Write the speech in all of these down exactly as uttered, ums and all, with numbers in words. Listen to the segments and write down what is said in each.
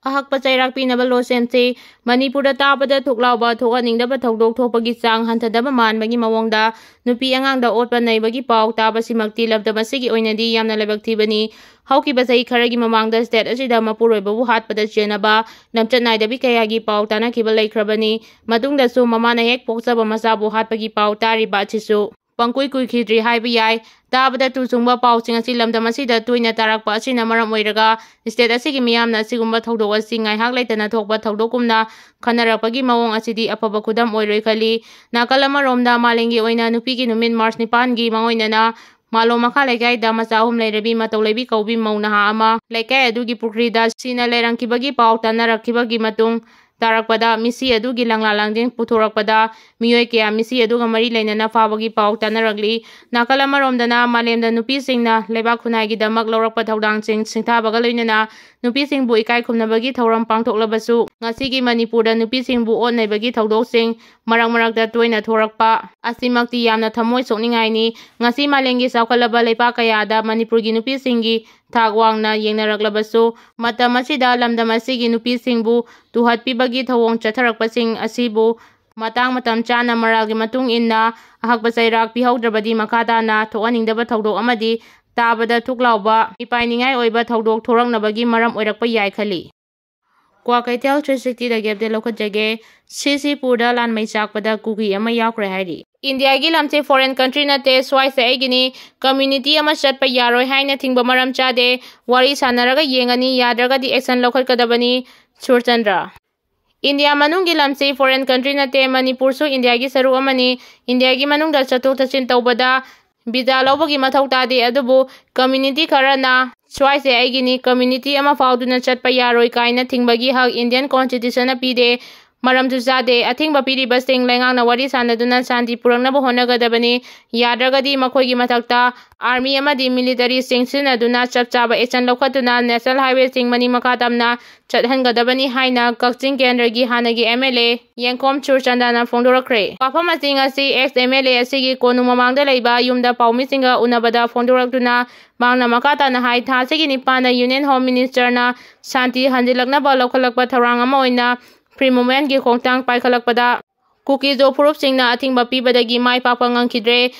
ꯑꯍꯛꯄ ꯆꯩꯔꯥꯛ ꯄꯤꯅꯕ ꯂꯣ ꯁꯦꯝꯁꯤ꯫ ꯃꯅꯤꯄꯨꯔꯗ ꯇꯥꯕꯗ ꯊꯨꯛ ꯂꯥꯎꯕ, ꯊꯣꯛꯍꯟꯅꯤꯡꯗꯕ ꯊꯧꯗꯣꯛ ꯊꯣꯛꯄꯒꯤ ꯆꯥꯡ ꯍꯟꯊꯗꯕ ꯃꯥꯟꯕꯒꯤ ꯃꯑꯣꯡꯗ ꯅꯨꯄꯤ ꯑꯉꯥꯡꯗ ꯑꯣꯠꯄ ꯅꯩꯕꯒꯤ ꯄꯥꯎ ꯇꯥꯕꯁꯤꯃꯛꯇꯤ ꯂꯝꯗꯝ ꯑꯁꯤꯒꯤ ꯑꯣꯏꯅꯗꯤ ꯌꯥꯝꯅ ꯂꯥꯏꯕꯛ ꯊꯤꯕꯅꯤ꯫ ꯍꯧꯈꯤꯕ ꯆꯍꯤ ꯈꯔꯒꯤ ꯃꯃꯥꯡꯗ state ꯑꯁꯤꯗ ꯃꯄꯨꯔꯣꯏꯕꯕꯨ ꯍꯥꯠꯄꯗ ꯆꯦꯟꯅꯕ ꯂꯝꯆꯠ ꯅꯥꯏꯗꯕꯤ ꯀꯌꯥꯒꯤ ꯄꯥꯎ ꯇꯥꯅꯈꯤꯕ ꯂꯩꯈ꯭ꯔꯕꯅꯤ꯫ ꯃꯇꯨꯡꯗꯁꯨ ꯃꯃꯥꯅ ꯍꯦꯛ ꯄꯣꯛꯆꯕ ꯃꯆꯥꯕꯨ ꯍꯥꯠꯄꯒꯤ ꯄꯥꯎ ꯇꯥꯔꯤꯕ ꯑꯁꯤꯁꯨ ꯄꯪꯀꯨꯏ ꯀꯨꯏꯈꯤꯗ꯭ꯔꯤ ꯍꯥꯏꯕ ꯌꯥꯏ꯫ ꯇꯥꯕꯗ ꯇꯨ ꯆꯨꯡꯕ ꯄꯥꯎꯁꯤꯡ ꯑꯁꯤ ꯂꯝꯗꯝ ꯑꯁꯤꯗ ꯇꯣꯏꯅ ꯇꯥꯔꯛꯄ ꯑꯁꯤꯅ ꯃꯔꯝ ꯑꯣꯏꯔꯒ state ꯑꯁꯤꯒꯤ ꯃꯤꯌꯥꯝꯅ ꯑꯁꯤꯒꯨꯝꯕ ꯊꯧꯗꯣꯛ ꯑꯁꯤ ꯉꯥꯏꯍꯥꯛ ꯂꯩꯇꯅ ꯊꯣꯛꯄ ꯊꯧꯗꯣꯛꯀꯨꯝꯅ ꯈꯟꯅꯔꯛꯄꯒꯤ ꯃꯑꯣꯡ ꯑꯁꯤꯗꯤ ꯑꯐꯕ ꯈꯨꯗꯝ ꯑꯣꯏꯔꯣꯏ ꯈꯜꯂꯤ꯫ ꯅꯥꯀꯜ ꯑꯃꯔꯣꯝꯗ ꯃꯥꯂꯦꯝꯒꯤ ꯑꯣꯏꯅ ꯅꯨꯄꯤꯒꯤ ꯅꯨꯃꯤꯠ March ꯅꯤꯄꯥꯟꯒꯤ ꯃꯥꯡꯑꯣꯏꯅꯅ ꯃꯥꯂꯣꯝ ꯃꯈꯥ ꯂꯩꯀꯥꯏꯗ ꯃꯆꯥ ꯑꯍꯨꯝ ꯂꯩꯔꯕꯤ ꯃꯇꯧ ꯂꯩꯕꯤ ꯀꯧꯕꯤ ꯃꯧ ꯅꯍꯥ ꯑꯃ ꯂꯩꯀꯥꯏ ꯑꯗꯨꯒꯤ ꯄꯨꯈ꯭ꯔꯤꯗ ꯁꯤꯅ ꯂꯩꯔꯝꯈꯤꯕꯒꯤ ꯄꯥꯎ ꯇꯥꯅꯔꯛꯈꯤꯕꯒꯤ ꯃꯇꯨꯡ ꯇꯥꯔꯛꯄꯗ ꯃꯤꯁꯤ ꯑꯗꯨꯒꯤ ꯂꯪꯂꯥ ꯂꯪꯖꯤꯡ ꯄꯨꯊꯣꯔꯛꯄꯗ ꯃꯤꯑꯣꯏ ꯀꯌꯥ ꯃꯤꯁꯤ ꯑꯗꯨꯒ ꯃꯔꯤ ꯂꯩꯅꯅ ꯐꯥꯕꯒꯤ ꯄꯥꯎ ꯇꯥꯅꯔꯛꯂꯤ꯫ ꯅꯥꯀꯜ ꯑꯃꯔꯣꯝꯗꯅ ꯃꯥꯂꯦꯝꯗ ꯅꯨꯄꯤꯁꯤꯡꯅ ꯂꯩꯕꯥꯛ ꯈꯨꯟꯅꯥꯏꯒꯤꯗꯃꯛ ꯂꯧꯔꯛꯄ ꯊꯧꯗꯥꯡꯁꯤꯡ ꯁꯤꯡꯊꯥꯕꯒ ꯂꯣꯏꯅꯅ ꯅꯨꯄꯤꯁꯤꯡꯕꯨ ꯏꯀꯥꯏ ꯈꯨꯝꯅꯕꯒꯤ ꯊꯧꯔꯝ ꯄꯥꯡꯊꯣꯛꯂꯕꯁꯨ ꯉꯁꯤꯒꯤ ꯃꯅꯤꯄꯨꯔꯗ ꯅꯨꯄꯤꯁꯤꯡꯕꯨ ꯑꯣꯠ ꯅꯩꯕꯒꯤ ꯊꯧꯗꯣꯛꯁꯤꯡ ꯃꯔꯛ ꯃꯔꯛꯇ ꯇꯣꯏꯅ ꯊꯣꯔꯛꯄ ꯑꯁꯤꯃꯛꯇꯤ ꯌꯥꯝꯅ ꯊꯃꯣꯏ ꯁꯣꯛꯅꯤꯡꯉꯥꯏꯅꯤ꯫ ꯉꯁꯤ ꯃꯥꯂꯦꯝꯒꯤ ꯆꯥꯎꯈꯠꯂꯕ ꯂꯩꯄꯥꯛ ꯀꯌꯥꯗ ꯃꯅꯤꯄꯨꯔꯒꯤ ꯅꯨꯄꯤꯁꯤꯡꯒꯤ ꯊꯥꯛ ꯋꯥꯡꯅ ꯌꯦꯡꯅꯔꯛꯂꯕꯁꯨ ꯃꯇꯝ ꯑꯁꯤꯗ ꯂꯝꯗꯝ ꯑꯁꯤꯒꯤ ꯅꯨꯄꯤꯁꯤꯡꯕꯨ ꯇꯨꯍꯠꯄꯤꯕꯒꯤ ꯊꯧꯑꯣꯡ ꯆꯠꯊꯔꯛꯄꯁꯤꯡ ꯑꯁꯤꯕꯨ ꯃꯇꯥꯡ ꯃꯇꯝ ꯆꯥꯅ ꯃꯔꯥꯜꯒꯤ ꯃꯇꯨꯡ ꯏꯟꯅ ꯑꯍꯛꯄ ꯆꯩꯔꯥꯛ ꯄꯤꯍꯧꯗ꯭ꯔꯕꯗꯤ ꯃꯈꯥ ꯇꯥꯅ ꯊꯣꯛꯍꯟꯅꯤꯡꯗꯕ ꯊꯧꯗꯣꯛ ꯑꯃꯗꯤ ꯇꯥꯕꯗ ꯊꯨꯛ ꯂꯥꯎꯕ ꯃꯤꯄꯥꯏꯅꯤꯡꯉꯥꯏ ꯑꯣꯏꯕ ꯊꯧꯗꯣꯛ ꯊꯣꯔꯛꯅꯕꯒꯤ ꯃꯔꯝ ꯑꯣꯏꯔꯛꯄ ꯌꯥꯏ ꯈꯜꯂꯤ꯫ ꯀ꯭ꯋꯥꯀꯩꯊꯦꯜ three sixty ꯗꯒꯤ update ꯂꯧꯈꯠꯆꯒꯦ꯫ ꯁꯤꯁꯤꯄꯨꯔꯗ ꯂꯥꯟꯃꯩ ꯆꯥꯛꯄꯗ ꯀꯨꯀꯤ ꯑꯃ ꯌꯥꯎꯈ꯭ꯔꯦ ꯍꯥꯏꯔꯤ꯫ ꯏꯟꯗꯤꯌꯥꯒꯤ ꯂꯝꯁꯦ foreign country ꯅꯠꯇꯦ, ꯁ꯭ꯋꯥꯏꯁꯦ ꯑꯩꯒꯤꯅꯤ꯫ Community ꯑꯃ ꯆꯠꯄ ꯌꯥꯔꯣꯏ ꯍꯥꯏꯅ ꯊꯤꯡꯕ ꯃꯔꯝ ꯆꯥꯗꯦ꯫ ꯋꯥꯔꯤ ꯁꯥꯟꯅꯔꯒ ꯌꯦꯡꯒꯅꯤ, ꯌꯥꯗ꯭ꯔꯒꯗꯤ action ꯂꯧꯈꯠꯀꯗꯕꯅꯤ꯫ ꯁꯨꯔꯆꯟꯗ꯭ꯔ꯫ ꯏꯟꯗꯤꯌꯥ ꯃꯅꯨꯡꯒꯤ ꯂꯝꯁꯤ foreign country ꯅꯠꯇꯦ, ꯃꯅꯤꯄꯨꯔꯁꯨ ꯏꯟꯗꯤꯌꯥꯒꯤ ꯁꯔꯨꯛ ꯑꯃꯅꯤ꯫ ꯏꯟꯗꯤꯌꯥꯒꯤ ꯃꯅꯨꯡꯗ ꯆꯠꯊꯣꯛ ꯆꯠꯁꯤꯟ ꯇꯧꯕꯗ visa ꯂꯧꯕꯒꯤ ꯃꯊꯧ ꯇꯥꯗꯦ, ꯑꯗꯨꯕꯨ community ꯈꯔꯅ "ꯁ꯭ꯋꯥꯏꯁꯦ ꯑꯩꯒꯤꯅꯤ, community ꯑꯃ ꯐꯥꯎꯗꯨꯅ ꯆꯠꯄ ꯌꯥꯔꯣꯏ" ꯀꯥꯏꯅ ꯊꯤꯡꯕꯒꯤ ꯍꯛ Indian constitution ꯅ ꯄꯤꯗꯦ꯫ ꯃꯔꯝꯁꯨ ꯆꯥꯗꯦ꯫ ꯑꯊꯤꯡꯕ ꯄꯤꯔꯤꯕꯁꯤꯡ ꯂꯩꯉꯥꯛꯅ ꯋꯥꯔꯤ ꯁꯥꯟꯅꯗꯨꯅ ꯁꯥꯟꯇꯤ ꯄꯨꯔꯛꯅꯕ ꯍꯣꯠꯅꯒꯗꯕꯅꯤ꯫ ꯌꯥꯗ꯭ꯔꯒꯗꯤ ꯃꯈꯣꯏꯒꯤ ꯃꯊꯛꯇ army ꯑꯃꯗꯤ military ꯁꯤꯡ ꯁꯤꯖꯤꯟꯅꯗꯨꯅ ꯆꯞ ꯆꯥꯕ action ꯂꯧꯈꯠꯇꯨꯅ national highway ꯁꯤꯡ ꯃꯅꯤꯡ ꯃꯈꯥ ꯇꯝꯅ ꯆꯠꯍꯟꯒꯗꯕꯅꯤ ꯍꯥꯏꯅ ꯀꯛꯆꯤꯡ ꯀꯦꯟꯗ꯭ꯔꯒꯤ ꯍꯥꯟꯅꯒꯤ MLA ꯌꯦꯡꯈꯣꯝ ꯁꯨꯔꯆꯟꯗ꯭ꯔꯅ ꯐꯣꯡꯗꯣꯔꯛꯈ꯭ꯔꯦ꯫ ꯋꯥꯐꯝ ꯑꯁꯤ ꯉꯁꯤ ex MLA ꯑꯁꯤꯒꯤ ꯀꯣꯅꯨꯡ ꯃꯃꯥꯡꯗ ꯂꯩꯕ ꯌꯨꯝꯗ ꯄꯥꯎꯃꯤꯁꯤꯡꯒ ꯎꯅꯕꯗ ꯐꯣꯡꯗꯣꯔꯛꯇꯨꯅ ꯃꯍꯥꯛꯅ ꯃꯈꯥ ꯇꯥꯅ ꯍꯥꯏ, ꯊꯥ ꯑꯁꯤꯒꯤ ꯅꯤꯄꯥꯟꯗ Union Home Minister ꯅ ꯁꯥꯟꯇꯤ ꯍꯟꯖꯤꯜꯂꯛꯅꯕ ꯂꯧꯈꯠꯂꯛꯄ ꯊꯧꯔꯥꯡ ꯑꯃ ꯑꯣꯏꯅ Free Movement ꯀꯤ ꯈꯣꯡꯊꯥꯡ ꯄꯥꯏꯈꯠꯂꯛꯄꯗ ꯀꯨꯀꯤꯖꯣ ꯐꯨꯔꯨꯞꯁꯤꯡꯅ ꯑꯊꯤꯡꯕ ꯄꯤꯕꯗꯒꯤ ꯃꯥꯏ ꯄꯥꯛꯄ ꯉꯝꯈꯤꯗ꯭ꯔꯦ꯫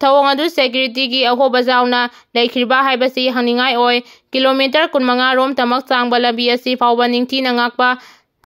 ꯊꯧꯑꯣꯡ ꯑꯗꯨ security ꯒꯤ ꯑꯍꯣꯕ ꯌꯥꯎꯅ ꯂꯩꯈꯤꯕ꯭ꯔꯥ ꯍꯥꯏꯕꯁꯤ ꯍꯪꯅꯤꯡꯉꯥꯏ ꯑꯣꯏ꯫ Kilometre ꯀꯨꯟꯃꯉꯥ ꯔꯣꯝ ꯇꯃꯛ ꯁꯥꯡꯕ ꯂꯝꯕꯤ ꯑꯁꯤ ꯐꯥꯎꯕ ꯅꯤꯡꯊꯤꯅ ꯉꯥꯛꯄ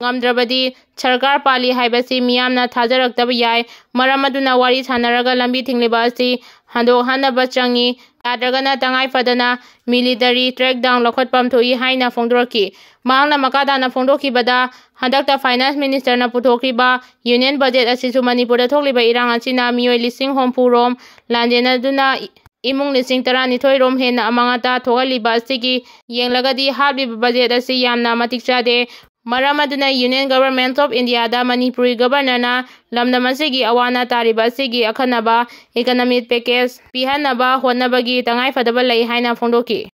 ꯉꯝꯗ꯭ꯔꯕꯗꯤ ꯁꯔꯀꯥꯔ ꯄꯥꯜꯂꯤ ꯍꯥꯏꯕꯁꯤ ꯃꯤꯌꯥꯝꯅ ꯊꯥꯖꯔꯛꯇꯕ ꯌꯥꯏ꯫ ꯃꯔꯝ ꯑꯗꯨꯅ ꯋꯥꯔꯤ ꯁꯥꯟꯅꯔꯒ ꯂꯝꯕꯤ ꯊꯤꯡꯂꯤꯕ ꯑꯁꯤ ꯍꯟꯗꯣꯛꯍꯟꯅꯕ ꯆꯪꯏ꯫ ꯌꯥꯗ꯭ꯔꯒꯅ ꯇꯉꯥꯏ ꯐꯗꯅ military crackdown ꯂꯧꯈꯠꯐꯝ ꯊꯣꯛꯏ ꯍꯥꯏꯅ ꯐꯣꯡꯗꯣꯔꯛꯈꯤ꯫ ꯃꯍꯥꯛꯅ ꯃꯈꯥ ꯇꯥꯅ ꯐꯣꯡꯗꯣꯛꯈꯤꯕꯗ, ꯍꯟꯗꯛꯇ Finance Minister ꯅ ꯄꯨꯊꯣꯛꯈꯤꯕ Union Budget ꯑꯁꯤꯁꯨ ꯃꯅꯤꯄꯨꯔꯗ ꯊꯣꯛꯂꯤꯕ ꯏꯔꯥꯡ ꯑꯁꯤꯅ ꯃꯤꯑꯣꯏ ꯂꯤꯁꯤꯡ ꯍꯨꯝꯐꯨ ꯔꯣꯝ ꯂꯥꯟꯖꯦꯟꯅꯗꯨꯅ ꯏꯃꯨꯡ ꯂꯤꯁꯤꯡ ꯇꯔꯥꯅꯤꯊꯣꯏ ꯔꯣꯝ ꯍꯦꯟꯅ ꯑꯃꯥꯡ ꯑꯇꯥ ꯊꯣꯛꯍꯜꯂꯤꯕ ꯑꯁꯤꯒꯤ ꯌꯦꯡꯂꯒꯗꯤ ꯍꯥꯞꯂꯤꯕ budget ꯑꯁꯤ ꯌꯥꯝꯅ ꯃꯇꯤꯛ ꯆꯥꯗꯦ꯫ ꯃꯔꯝ ꯑꯗꯨꯅ Union Government of India the Manipuri Governor ꯅ ꯂꯝꯗꯝ ꯑꯁꯤꯒꯤ ꯑꯋꯥ ꯑꯅꯥ ꯇꯥꯔꯤꯕ ꯑꯁꯤꯒꯤ ꯑꯈꯟꯅꯕ economic package ꯄꯤꯍꯟꯅꯕ ꯍꯣꯠꯅꯕꯒꯤ ꯇꯉꯥꯏꯐꯗꯕ ꯂꯩ ꯍꯥꯏꯅ ꯐꯣꯡꯗꯣꯛꯈꯤ꯫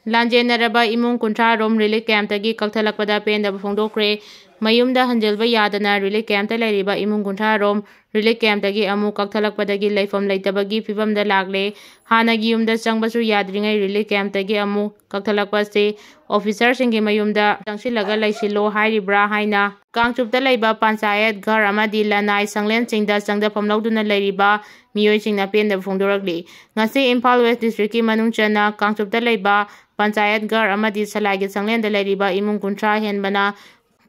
ꯂꯥꯟꯖꯦꯟꯅꯔꯕ ꯏꯃꯨꯡ ꯀꯨꯟꯊ꯭ꯔꯥ ꯔꯣꯝ relief camp ꯇꯒꯤ ꯀꯛꯊꯠꯂꯛꯄꯗ ꯄꯦꯟꯗꯕ ꯐꯣꯡꯗꯣꯛꯈ꯭ꯔꯦ꯫ ꯃꯌꯨꯝꯗ ꯍꯟꯖꯤꯟꯕ ꯌꯥꯗꯅ relief camp ꯇ ꯂꯩꯔꯤꯕ ꯏꯃꯨꯡ ꯀꯨꯟꯊ꯭ꯔꯥ ꯔꯣꯝ relief camp ꯇꯒꯤ ꯑꯃꯨꯛ ꯀꯛꯊꯠꯂꯛꯄꯗꯒꯤ ꯂꯩꯐꯝ ꯂꯩꯇꯕꯒꯤ ꯐꯤꯕꯝꯗ ꯂꯥꯛꯂꯦ꯫ ꯍꯥꯟꯅꯒꯤ ꯌꯨꯝꯗ ꯆꯪꯕꯁꯨ ꯌꯥꯗ꯭ꯔꯤꯉꯩ relief camp ꯇꯒꯤ ꯑꯃꯨꯛ ꯀꯛꯊꯠꯂꯛꯄ ꯑꯁꯤ officer ꯁꯤꯡꯒꯤ ꯃꯌꯨꯝꯗ ꯆꯪꯁꯤꯜꯂꯒ ꯂꯩꯁꯤꯜꯂꯣ ꯍꯥꯏꯔꯤꯕ꯭ꯔꯥ ꯍꯥꯏꯅ ꯀꯥꯡꯆꯨꯞꯇ ꯂꯩꯕ ꯄꯟꯆꯥꯌꯠ ꯘꯔ ꯑꯃꯗꯤ ꯂꯅꯥꯏ ꯁꯪꯂꯦꯟꯁꯤꯡꯗ ꯆꯪꯖꯐꯝ ꯂꯧꯗꯨꯅ ꯂꯩꯔꯤꯕ ꯃꯤꯑꯣꯏꯁꯤꯡꯅ ꯄꯦꯟꯗꯕ ꯐꯣꯡꯗꯣꯔꯛꯂꯤ꯫ ꯉꯁꯤ ꯏꯝꯐꯥꯜ West District ꯀꯤ ꯃꯅꯨꯡ ꯆꯟꯅ ꯀꯥꯡꯆꯨꯞꯇ ꯂꯩꯕ ꯄꯟꯆꯥꯌꯠ ꯘꯔ ꯑꯃꯗꯤ ꯁꯂꯥꯏꯒꯤ ꯁꯪꯂꯦꯟꯗ ꯂꯩꯔꯤꯕ ꯏꯃꯨꯡ ꯀꯨꯟꯊ꯭ꯔꯥ ꯍꯦꯟꯕꯅ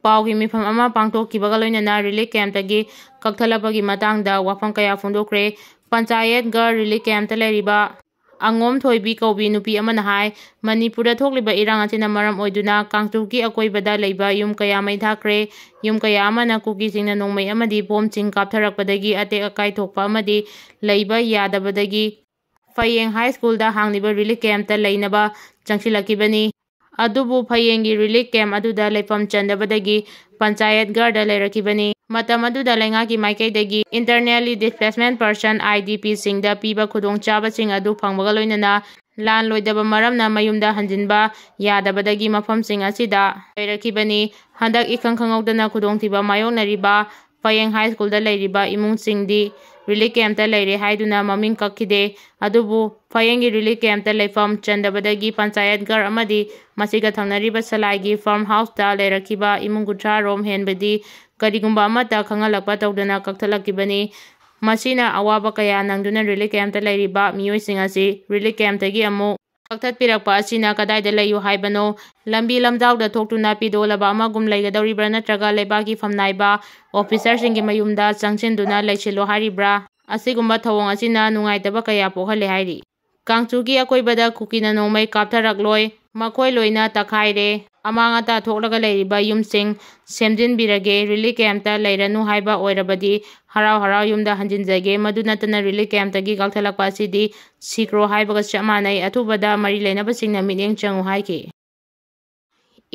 ꯄꯥꯎꯒꯤ ꯃꯤꯐꯝ ꯑꯃ ꯄꯥꯡꯊꯣꯛꯈꯤꯕꯒ ꯂꯣꯏꯅꯅ relief camp ꯇꯒꯤ ꯀꯛꯊꯠꯂꯛꯄꯒꯤ ꯃꯇꯥꯡꯗ ꯋꯥꯐꯝ ꯀꯌꯥ ꯐꯣꯡꯗꯣꯛꯈ꯭ꯔꯦ꯫ ꯄꯟꯆꯥꯌꯠ ꯘꯔ relief camp ꯇ ꯂꯩꯔꯤꯕ ꯑꯉꯣꯝ ꯊꯣꯏꯕꯤ ꯀꯧꯕꯤ ꯅꯨꯄꯤ ꯑꯃꯅ ꯍꯥꯏ, ꯃꯅꯤꯄꯨꯔꯗ ꯊꯣꯛꯂꯤꯕ ꯏꯔꯥꯡ ꯑꯁꯤꯅ ꯃꯔꯝ ꯑꯣꯏꯗꯨꯅ ꯀꯥꯡꯆꯨꯞꯀꯤ ꯑꯀꯣꯏꯕꯗ ꯂꯩꯕ ꯌꯨꯝ ꯀꯌꯥ ꯃꯩ ꯊꯥꯈ꯭ꯔꯦ꯫ ꯌꯨꯝ ꯀꯌꯥ ꯑꯃꯅ ꯀꯨꯀꯤꯁꯤꯡꯅ ꯅꯣꯡꯃꯩ ꯑꯃꯗꯤ ꯕꯣꯝꯁꯤꯡ ꯀꯥꯞꯊꯔꯛꯄꯗꯒꯤ ꯑꯇꯦꯛ ꯑꯀꯥꯏ ꯊꯣꯛꯄ ꯑꯃꯗꯤ ꯂꯩꯕ ꯌꯥꯗꯕꯗꯒꯤ ꯐꯌꯦꯡ High School ꯗ ꯍꯥꯡꯂꯤꯕ relief camp ꯇ ꯂꯩꯅꯕ ꯆꯪꯁꯤꯜꯂꯛꯈꯤꯕꯅꯤ꯫ ꯑꯗꯨꯕꯨ ꯐꯌꯦꯡꯒꯤ relief camp ꯑꯗꯨꯗ ꯂꯩꯐꯝ ꯆꯟꯗꯕꯗꯒꯤ ꯄꯟꯆꯥꯌꯠ ꯒꯔꯗ ꯂꯩꯔꯛꯈꯤꯕꯅꯤ꯫ ꯃꯇꯝ ꯑꯗꯨꯗ ꯂꯩꯉꯥꯛꯀꯤ ꯃꯥꯏꯀꯩꯗꯒꯤ Internally Displacement Person, IDP ꯁꯤꯡꯗ ꯄꯤꯕ ꯈꯨꯗꯣꯡꯆꯥꯕꯁꯤꯡ ꯑꯗꯨ ꯐꯪꯕꯒ ꯂꯣꯏꯅꯅ ꯂꯥꯟ ꯂꯣꯏꯗꯕ ꯃꯔꯝꯅ ꯃꯌꯨꯝꯗ ꯍꯟꯖꯤꯟꯕ ꯌꯥꯗꯕꯗꯒꯤ ꯃꯐꯝꯁꯤꯡ ꯑꯁꯤꯗ ꯂꯩꯔꯛꯈꯤꯕꯅꯤ꯫ ꯍꯟꯗꯛ ꯏꯈꯪ ꯈꯪꯍꯧꯗꯅ ꯈꯨꯗꯣꯡꯊꯤꯕ ꯃꯥꯌꯣꯛꯅꯔꯤꯕ ꯐꯌꯦꯡ ꯍꯥꯏ ꯁ꯭ꯀꯨꯜꯗ ꯂꯩꯔꯤꯕ ꯏꯃꯨꯡꯁꯤꯡꯗꯤ ꯔꯤꯂꯤꯐ ꯀꯦꯝꯞꯇ ꯂꯩꯔꯦ ꯍꯥꯏꯗꯨꯅ ꯃꯃꯤꯡ ꯀꯛꯈꯤꯗꯦ꯫ ꯑꯗꯨꯕꯨ ꯐꯌꯦꯡꯒꯤ ꯔꯤꯂꯤꯐ ꯀꯦꯝꯞꯇ ꯂꯩꯐꯝ ꯆꯟꯗꯕꯗꯒꯤ ꯄꯟꯆꯥꯌꯠ ꯒꯔ ꯑꯃꯗꯤ ꯃꯁꯤꯒ ꯊꯪꯅꯔꯤꯕ ꯁꯂꯥꯏꯒꯤ ꯐꯥꯔꯝ ꯍꯥꯎꯁꯇ ꯂꯩꯔꯛꯈꯤꯕ ꯏꯃꯨꯡ ꯀꯨꯟꯊ꯭ꯔꯥ ꯔꯣꯝ ꯍꯦꯟꯕꯗꯤ ꯀꯔꯤꯒꯨꯝꯕ ꯑꯃꯠꯇ ꯈꯪꯍꯜꯂꯛꯄ ꯇꯧꯗꯅ ꯀꯛꯊꯠꯂꯛꯈꯤꯕꯅꯤ꯫ ꯃꯁꯤꯅ ꯑꯋꯥꯕ ꯀꯌꯥ ꯅꯪꯗꯨꯅ ꯔꯤꯂꯤꯐ ꯀꯦꯝꯞꯇ ꯂꯩꯔꯤꯕ ꯃꯤꯑꯣꯏꯁꯤꯡ ꯑꯁꯤ ꯔꯤꯂꯤꯐ ꯀꯦꯝꯞꯇꯒꯤ ꯑꯃꯨꯛ ꯀꯛꯊꯠꯄꯤꯔꯛꯄ ꯑꯁꯤꯅ ꯀꯗꯥꯏꯗ ꯂꯩꯌꯨ ꯍꯥꯏꯕꯅꯣ? ꯂꯝꯕꯤ ꯂꯝꯖꯥꯎꯗ ꯊꯣꯛꯇꯨꯅ ꯄꯤꯗꯣꯂꯕ ꯑꯃꯒꯨꯝ ꯂꯩꯒꯗꯧꯔꯤꯕ꯭ꯔꯥ, ꯅꯠꯇ꯭ꯔꯒ ꯂꯩꯕꯥꯛꯀꯤ ꯐꯝꯅꯥꯏꯕ ꯑꯣꯐꯤꯁꯔꯁꯤꯡꯒꯤ ꯃꯌꯨꯝꯗ ꯆꯪꯁꯤꯟꯗꯨꯅ ꯂꯩꯁꯤꯜꯂꯣ ꯍꯥꯏꯔꯤꯕ꯭ꯔꯥ? ꯑꯁꯤꯒꯨꯝꯕ ꯊꯧꯑꯣꯡ ꯑꯁꯤꯅ ꯅꯨꯡꯉꯥꯏꯇꯕ ꯀꯌꯥ ꯄꯣꯛꯍꯜꯂꯦ ꯍꯥꯏꯔꯤ꯫ ꯀꯥꯡꯆꯨꯒꯤ ꯑꯀꯣꯏꯕꯗ ꯀꯨꯀꯤꯅ ꯅꯣꯡꯃꯩ ꯀꯥꯞꯊꯔꯛꯂꯣꯏ, ꯃꯈꯣꯏ ꯂꯣꯏꯅ ꯇꯛꯈꯥꯏꯔꯦ꯫ ꯑꯃꯥꯡ ꯑꯇꯥ ꯊꯣꯛꯂꯒ ꯂꯩꯔꯤꯕ ꯌꯨꯝꯁꯤꯡ ꯁꯦꯝꯖꯤꯟꯕꯤꯔꯒꯦ, ꯔꯤꯂꯤꯐ ꯀꯦꯝꯞꯇ ꯂꯩꯔꯅꯨ ꯍꯥꯏꯕ ꯑꯣꯏꯔꯕꯗꯤ ꯍꯔꯥꯎ ꯍꯔꯥꯎ ꯌꯨꯝꯗ ꯍꯟꯖꯤꯟꯖꯒꯦ꯫ ꯃꯗꯨ ꯅꯠꯇꯅ ꯔꯤꯂꯤꯐ ꯀꯦꯝꯞꯇꯒꯤ ꯀꯛꯊꯠꯂꯛꯄ ꯑꯁꯤꯗꯤ ꯁꯤꯈ꯭ꯔꯣ ꯍꯥꯏꯕꯒ ꯆꯞ ꯃꯥꯟꯅꯩ꯫ ꯑꯊꯨꯕꯗ ꯃꯔꯤ ꯂꯩꯅꯕꯁꯤꯡꯅ ꯃꯤꯠꯌꯦꯡ ꯆꯪꯉꯨ ꯍꯥꯏꯈꯤ꯫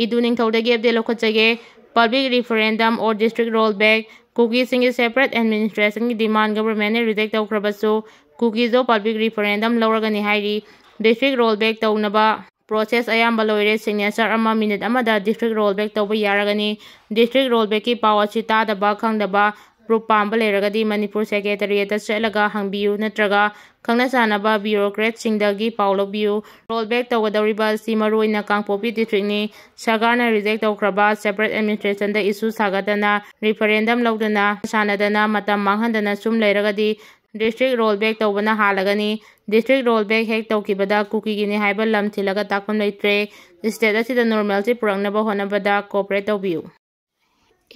ꯏꯗꯨ ꯅꯤꯡꯊꯧꯗꯒꯤ ꯑꯞꯗꯦꯠ ꯂꯧꯈꯠꯆꯒꯦ꯫ Public Referendum or District Rollback, ꯀꯨꯀꯤꯁꯤꯡꯒꯤ separate administrationꯒꯤ demand governmentꯅ reject ꯇꯧꯈ꯭ꯔꯕꯁꯨ, ꯀꯨꯀꯤꯁꯨ public referendum ꯂꯧꯔꯒꯅꯤ ꯍꯥꯏꯔꯤ꯫ District rollback ꯇꯧꯅꯕ process ꯑꯌꯥꯝꯕ ꯂꯣꯏꯔꯦ꯫ Signature ꯑꯃ minute ꯑꯃꯗ district rollback ꯇꯧꯕ ꯌꯥꯔꯒꯅꯤ꯫ District rollbackꯀꯤ ꯄꯥꯎ ꯑꯁꯤ ꯇꯥꯗꯕ, ꯈꯪꯗꯕ, proof ꯄꯥꯝꯕ ꯂꯩꯔꯒꯗꯤ ꯃꯅꯤꯄꯨꯔ secretariatꯇ ꯆꯠꯂꯒ ꯍꯪꯕꯤꯌꯨ, ꯅꯠꯇ꯭ꯔꯒ ꯈꯪꯅ ꯆꯥꯟꯅꯕ bureaucratꯁꯤꯡꯗꯒꯤ ꯄꯥꯎ ꯂꯧꯕꯤꯌꯨ꯫ Rollback ꯇꯧꯒꯗꯧꯔꯤꯕ ꯑꯁꯤ ꯃꯔꯨꯑꯣꯏꯅ ꯀꯥꯡꯄꯣꯛꯄꯤ districtꯅꯤ꯫ ꯁꯔꯀꯥꯔꯅ reject ꯇꯧꯈ꯭ꯔꯕ separate administrationꯗ issue ꯁꯥꯒꯠꯇꯅ, referendum ꯂꯧꯗꯅ, ꯁꯥꯟꯅꯗꯅ, ꯃꯇꯝ ꯃꯥꯡꯍꯟꯗꯅ ꯁꯨꯝ ꯂꯩꯔꯒꯗꯤ district rollback ꯇꯧꯕꯅ ꯍꯥꯜꯂꯒꯅꯤ꯫ District rollback ꯍꯦꯛ ꯇꯧꯈꯤꯕꯗ ꯀꯨꯀꯤꯒꯤꯅꯤ ꯍꯥꯏꯕ ꯂꯝ ꯊꯤꯜꯂꯒ ꯇꯥꯛꯐꯝ ꯂꯩꯇ꯭ꯔꯦ꯫ State ꯑꯁꯤꯗ normalcy ꯄꯨꯔꯛꯅꯕ ꯍꯣꯠꯅꯕꯗ cooperate ꯇꯧꯕꯤꯌꯨ꯫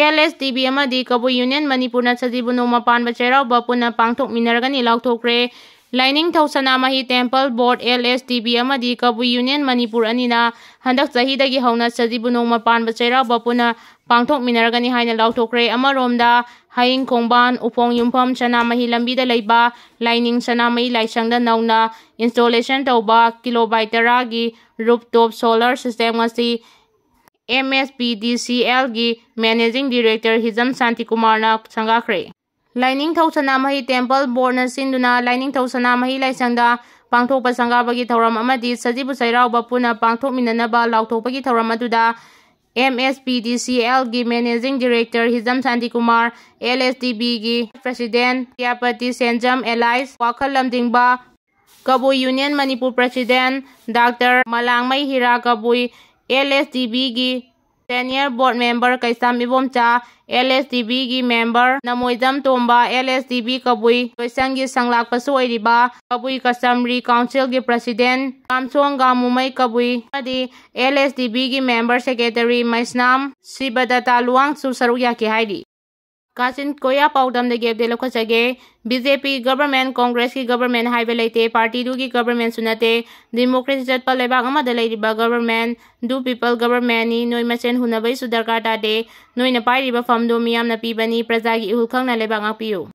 LSTB ꯑꯃꯗꯤ ꯀꯕꯨꯏ Union ꯃꯅꯤꯄꯨꯔꯅ ꯁꯖꯤꯕꯨ ꯅꯣꯡꯃ ꯄꯥꯟꯕ ꯆꯩꯔꯥꯎꯕ ꯄꯨꯟꯅ ꯄꯥꯡꯊꯣꯛꯃꯤꯟꯅꯔꯒꯅꯤ ꯂꯥꯎꯊꯣꯛꯈ꯭ꯔꯦ꯫ ꯂꯥꯏꯅꯤꯡꯊꯧ ꯁꯅꯥꯃꯍꯤ Temple Board, LSTB ꯑꯃꯗꯤ ꯀꯕꯨꯏ Union ꯃꯅꯤꯄꯨꯔ ꯑꯅꯤꯅ ꯍꯟꯗꯛ ꯆꯍꯤꯗꯒꯤ ꯍꯧꯅ ꯁꯖꯤꯕꯨ ꯅꯣꯡꯃ ꯄꯥꯟꯕ ꯆꯩꯔꯥꯎꯕ ꯄꯨꯟꯅ ꯄꯥꯡꯊꯣꯛꯃꯤꯟꯅꯔꯒꯅꯤ ꯍꯥꯏꯅ ꯂꯥꯎꯊꯣꯛꯈ꯭ꯔꯦ꯫ ꯑꯃꯔꯣꯝꯗ ꯍꯌꯤꯡ ꯈꯣꯡꯕꯥꯟ, ꯎꯐꯣꯡ ꯌꯨꯝꯐꯝ, ꯁꯅꯥꯃꯍꯤ ꯂꯝꯕꯤꯗ ꯂꯩꯕ ꯂꯥꯏꯅꯤꯡ ꯁꯅꯥꯃꯍꯤ ꯂꯥꯏꯁꯪꯗ ꯅꯧꯅ installation ꯇꯧꯕ kilowatt ꯇꯔꯥꯒꯤ rooftop solar system ꯑꯁꯤ ꯑꯦꯝ ꯑꯦꯁ ꯄꯤ ꯗꯤ ꯁꯤ ꯑꯦꯜꯒꯤ Managing Director ꯍꯤꯖꯝ ꯁꯥꯟꯇꯤꯀꯨꯃꯥꯔꯅ ꯁꯪꯒꯥꯈ꯭ꯔꯦ꯫ ꯂꯥꯏꯅꯤꯡꯊꯧ ꯁꯅꯥꯃꯍꯤ Temple Boardꯅ ꯁꯤꯟꯗꯨꯅ ꯂꯥꯏꯅꯤꯡꯊꯧ ꯁꯅꯥꯃꯍꯤ ꯂꯥꯏꯁꯪꯗ ꯄꯥꯡꯊꯣꯛꯄ ꯁꯪꯒꯥꯕꯒꯤ ꯊꯧꯔꯝ ꯑꯃꯗꯤ ꯁꯖꯤꯕꯨ ꯆꯩꯔꯥꯎꯕ ꯄꯨꯟꯅ ꯄꯥꯡꯊꯣꯛꯃꯤꯟꯅꯅꯕ ꯂꯥꯎꯊꯣꯛꯄꯒꯤ ꯊꯧꯔꯝ ꯑꯗꯨꯗ ꯑꯦꯝ ꯑꯦꯁ ꯄꯤ ꯗꯤ ꯁꯤ ꯑꯦꯜꯒꯤ Managing Director Hijam Shantikumar, L S D ꯕꯤꯒꯤ President ꯁꯦꯅꯥꯄꯇꯤ ꯁꯦꯟꯖꯝ ꯑꯦꯂꯥꯏꯁ ꯋꯥꯈꯜ ꯂꯝꯖꯤꯡꯕ, Kabui Union Manipur President doctor Malangmei Hira Kabui, L S D ꯕꯤꯒꯤ Senior Board Member Keisham Ibomcha, L S D ꯕꯤꯒꯤ Member Namoijam Tomba, L S D B Kabui ꯂꯣꯏꯁꯪꯒꯤ ꯁꯪꯂꯥꯛꯄꯁꯨ ꯑꯣꯏꯔꯤꯕ ꯀꯕꯨꯏ Customary Councilꯒꯤ President ꯀꯥꯝꯁꯣꯡ ꯒꯥꯃꯨꯃꯩ ꯀꯕꯨꯏ ꯑꯃꯗꯤ ꯑꯦꯜ ꯑꯦꯁ ꯗꯤ ꯕꯤꯒꯤ Member Secretary ꯃꯩꯁꯅꯥꯝ ꯁꯤꯕꯗꯇꯥ ꯂꯨꯋꯥꯡꯁꯨ ꯁꯔꯨꯛ ꯌꯥꯈꯤ ꯍꯥꯏꯔꯤ꯫ ꯀꯥꯆꯤꯟ ꯀꯣꯌꯥ ꯄꯥꯎꯗꯝꯗꯒꯤ update ꯂꯧꯈꯠꯆꯒꯦ꯫ ꯕꯤ ꯖꯦ ꯄꯤ Government, Congressꯀꯤ Government ꯍꯥꯏꯕ ꯂꯩꯇꯦ, partyꯗꯨꯒꯤ Governmentꯁꯨ ꯅꯠꯇꯦ꯫ Democracy ꯆꯠꯄ ꯂꯩꯕꯥꯛ ꯑꯃꯗ ꯂꯩꯔꯤꯕ Government, the people Governmentꯅꯤ꯫ ꯅꯣꯏ ꯃꯁꯦꯟ ꯍꯨꯟꯅꯕꯩꯁꯨ ꯗꯔꯀꯥꯔ ꯇꯥꯗꯦ꯫ ꯅꯣꯏꯅ ꯄꯥꯏꯔꯤꯕ ꯐꯝꯗꯣ ꯃꯤꯌꯥꯝꯅ ꯄꯤꯕꯅꯤ꯫ ꯄ꯭ꯔꯖꯥꯒꯤ ꯏꯍꯨꯜ ꯈꯪꯅ ꯂꯩꯕꯥꯛ ꯉꯥꯛꯄꯤꯌꯨ꯫